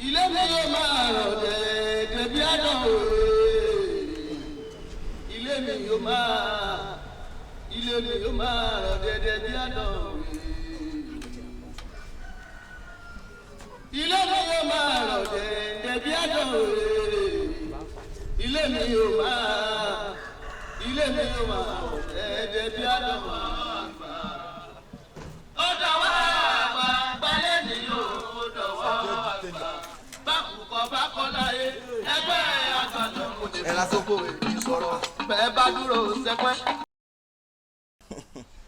Ilé mi yóò máa rọ̀ dẹ̀dẹ̀ bí àdán òwe. Ilé mi yóò máa ilé mi yóò máa rọ̀ dẹ̀dẹ̀ bí àdán òwe. Ilé mi yóò máa rọ̀ dẹ̀dẹ̀ bí àdán òwe. Ilé mi yóò máa ilé mi yóò máa rọ̀ dẹ̀dẹ̀ bí àdán òwe. Ó dọ̀wọ́ àgbà gbalẹ̀ ni yóò dọ̀wọ́ àgbà. Bákùkọ bá kọ́ láyé ẹgbẹ́ àgbà ló ń lè fi sóko èyí sọ̀rọ̀ bẹ́ẹ̀ bá dúró sẹ́pẹ́.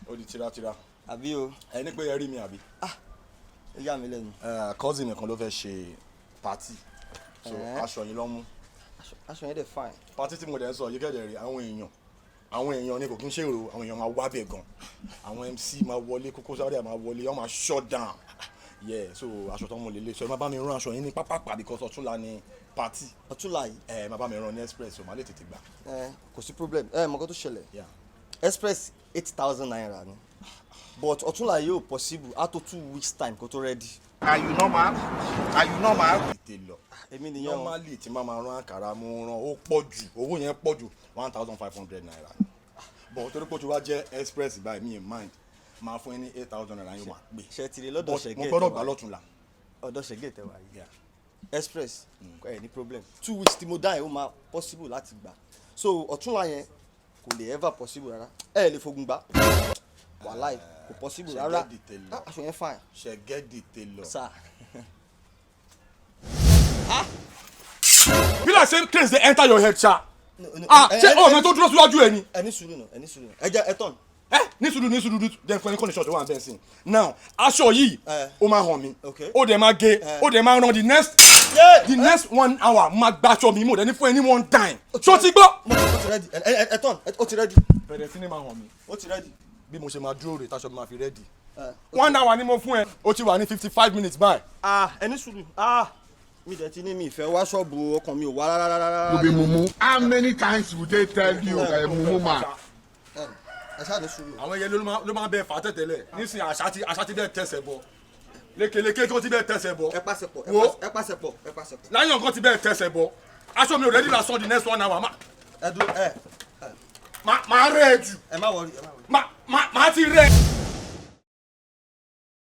Ó di tíratíra. Àbí o? Ẹ ní pé ẹ rí mi, àbí? Ó yà mí lẹ́nu. Cousin mi kan ló fẹ́ ṣe party, so aṣọ yìí ló mú. Aṣọ yẹn dẹ̀ fine. Party tí mo dẹ̀ ń sọ yìí kẹ́dẹ̀ rí, àwọn èèyàn ni kò kí ń ṣèrò, àwọn èèyàn máa wá bẹ̀ gan, àwọn MC máa wọlé, Koko Zaria máa wọlé, wọ́n máa shut down, yeah. So aṣọ tó ń mú lélẹ̀, so ẹ má bá mi rán aṣọ yín ní pápápá because ọ̀túnla ni party. Ọ̀túnla yìí? Ẹ má bá mi rán ní express, so má lè tètè gbà. Ẹ kò sí problem. Ẹ mọ̀ kó tó ṣẹlẹ̀. Express, ₦8,000 ni, but ọ̀túnla yìí ò possible, á tó 2 weeks time kó tó ready. Are you normal? Are you normal? Tètè lọ. Èmi nìyẹn o. Normally, tí máa ma rán àkàrà, mo rán, ó pọ̀ jù, owó yẹn pọ̀ jù, ₦1,500, but torí pé ó ti wá jẹ́ express báyìí, mi ì mind, máa fún ẹ ní ₦8,000, yóò máa pè. Ṣe ti rí lọ́dọ̀ But ṣẹ̀gẹ́ mo gbọ́dọ̀ gbà lọ́túnla. Ọ̀dọ̀ ṣẹ̀gẹ́ tẹ̀wá yìí. Express, ẹ ní problem, 2 weeks tí mo dá yẹn, ó máa possible láti gbà. So ọ̀túnla yẹn kò lè ever possible rárá, ẹ lè fogun gbà, wàláì kò possible rárá. Ṣẹ̀gẹ́ dìde lọ. Ah, aṣọ yẹn fine. Ṣẹ̀gẹ́ dìde lọ. Sir. Be like say craze dey enter your head sha. No, Ah, ṣé ọmọ tó dúró síwájú ẹ ni? Ẹ ní sùúrù náà, ẹ ní sùúrù náà, ẹ jẹ ẹ tán. Ẹ ní sùúrù, ní sùúrù, jẹ́ fún ẹni condition tó wà bẹ́ẹ̀ sìn now. Aṣọ yìí, ó máa hàn mí, ó dẹ̀ máa gé, ó dẹ̀ máa rán the next one hour. Máa gba aṣọ mi, mo dẹ̀ ní fún ẹ ní one time, ṣó ti gbọ́? Mo ti ready. Ẹ tán, ó ti ready. Bẹ̀rẹ̀ sí ni máa hàn mí. Ó ti ready. Bí mo ṣe máa dúró rè táṣọ mi máa fi ready, one hour ni mo fún ẹ, ó ti wà ní 55 minutes báyìí. Ah, ẹ ní sùúrù. Ah, mi dẹ̀ ti ní mi ìfẹ́ wá ṣọ́ọ̀bù, ọkàn mi ò wá rárá rárá. You be mumu. How many times would they tell you, mumu man? Ẹ ṣáà ní sùúrù. Àwọn ẹyẹ ló máa bẹ fà á tẹ̀tẹ̀lẹ̀ nísìnyí. Àṣà ti bẹ́ẹ̀ tẹ̀sẹ̀ bọ̀, lékeleke tó ti bẹ́ẹ̀ tẹ̀sẹ̀ bọ̀. Ẹ pàṣẹ pọ̀. Wo. Ẹ pàṣẹ pọ̀, ẹ pàṣẹ pọ̀. Láyọ̀ nǹkan ti bẹ́ẹ̀ tẹ̀sẹ̀ bọ̀, aṣọ mi ò ready lásán, the next one hour ma Ẹ dúró ẹ. ma máa rẹ̀ ẹ jù. Ẹ má worry, ẹ má worry. Ma ti rẹ̀.